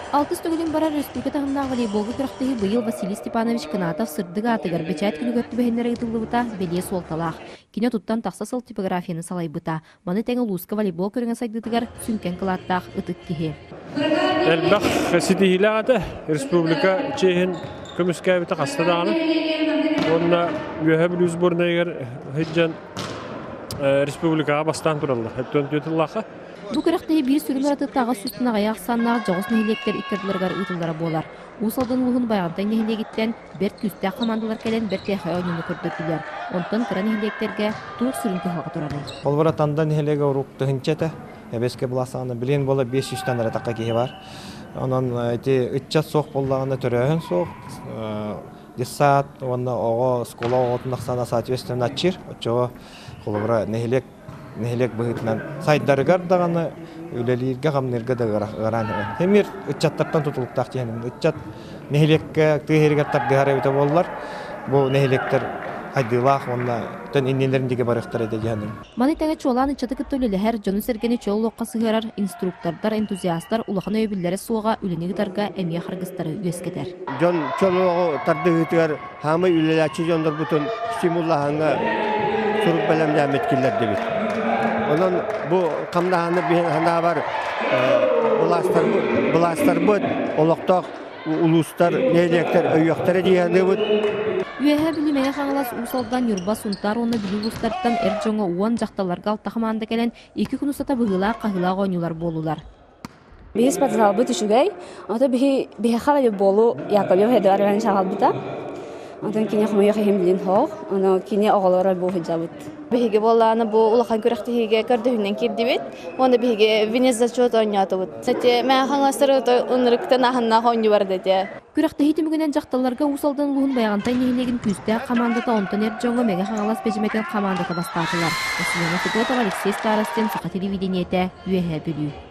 Алтыс төгүлүн барар республика таһымнаах волейболга күрэхтэһии быйыл Василий Степанович Кынатов сырдык аатыгар бэчээт күнүгэр түбэһиннэрэ ыытыллыбыта бэлиэ суолталаах. Кини отуттан тахса сыл типографияны салайбыта. Маны тэҥэ улууска волейбол көрүҥэ сайдыытыгар сүҥкэн кылааттаах ытык киһи. Элбэх ситиһиилээх этэ. Республика чиэһин көмүскээбитэ хаста даҕаны. Уонна Үөһэ Бүлүү сборнайыгар сылдьан республикаҕа бастаан тураллар. Өттүн тыллаахха. Бу күрэхтэһии биир сүрүн уратыта 800 аҕыйах ахсааннаах дьоҕус нэһилиэктэр икки ардыларыгар ыытыллара буолар. Уус Алдан улууһун Байаҕантай нэһилиэгиттэн бэрт күүстээх хамаандалар кэлэн бэртээхэй оонньууну көрдөрдүлэр. Онтон кыра нэһилиэктэргэ туох сүрүн кыһалҕа турарый? Холобура, Танда нэһилиэгэ урук тыһыынча этэ. Эбэскэ былаасаҕына билигин буола 500-тэн эрэ тахха киһи бар. Онон ити ыччат суох буоллаҕына төрөөһүн суох. Детсад уонна оҕо оскуола оҕотун ахсаана соответственно аччыыр. Оччоҕо холобура нэһилиэк нэһилиэк быһыытынан сайдарыгар даҕаны үлэлииргэ-хамныырга да ыараан Эмиэ ыччаттартан тутулуктаах диэн ыччат нэһилиэккэ тыа иһигэр тардыһар эбитэ буоллар бу нэһилиэктэр хайдыылаах уонна төн иннилэрин диэки барыахтара этэ диэн. Маны тэҥэ чуолаан ыччаты кытта үлэлэһэр, дьону-сэргэни чөл олоххо сыһыарар инструктордар, энтузиастар улахан өйөбүллэрэ суоҕа үлэни ыытарга эмиэ харгыстары үөскэтэр. Дьон чөл олоҕу тардыһыытыгар Хаамай үлэлээччи дьоннорбутун стимуллааһыҥҥа сурук бэлэмнээммит киллэрдибит. Онон бу хамнаһаны биһин санаабар былаастарбыт, олохтоох улуустар, нэһилиэктэр өйүөхтэрэ дии саныыбыт. Үөһээ Бүлүү Мэҥэ Хаҥалас, Уус Алдан, Ньурба, Сунтаар уонна Бүлүү улуустарыттан эр дьоҥҥо 10, дьахталларга алта хамаанда кэлэн, икки күн устата быһыылаах-хаһыылаах оонньуулар буоллулар. Биһи спортзалбыт үчүгэй. Ото биһи биһиэхэ волейболу Яковлев Эдуард Иванович аҕалбыта. Онтон кини хомойуох иһин билин хоох. Ону кини оҕолоро бу сылдьабыт. Биһиги буоллаҕына бу улахан күрэхтэһиигэ көрдөһүнэн киирдибит. Уонна биһиги венец зачет оонньоотубут. Эти мээ хаҥастары ынырыктан аһыннаах оонньуу барда этэ. Күрэхтэһии түмүгүнэн дьахталларга Уус Алдан улууһун Байаҕантай нэһилиэгин күүстээх хамаандата онтон эр дьоҥҥо Мэҥэ Хаҥалас Бэдьимэтин хамаандата бастаатылар. Василина Федотова, Алексей Старостин, Саха телевидениетэ, Үөһээ Бүлүү.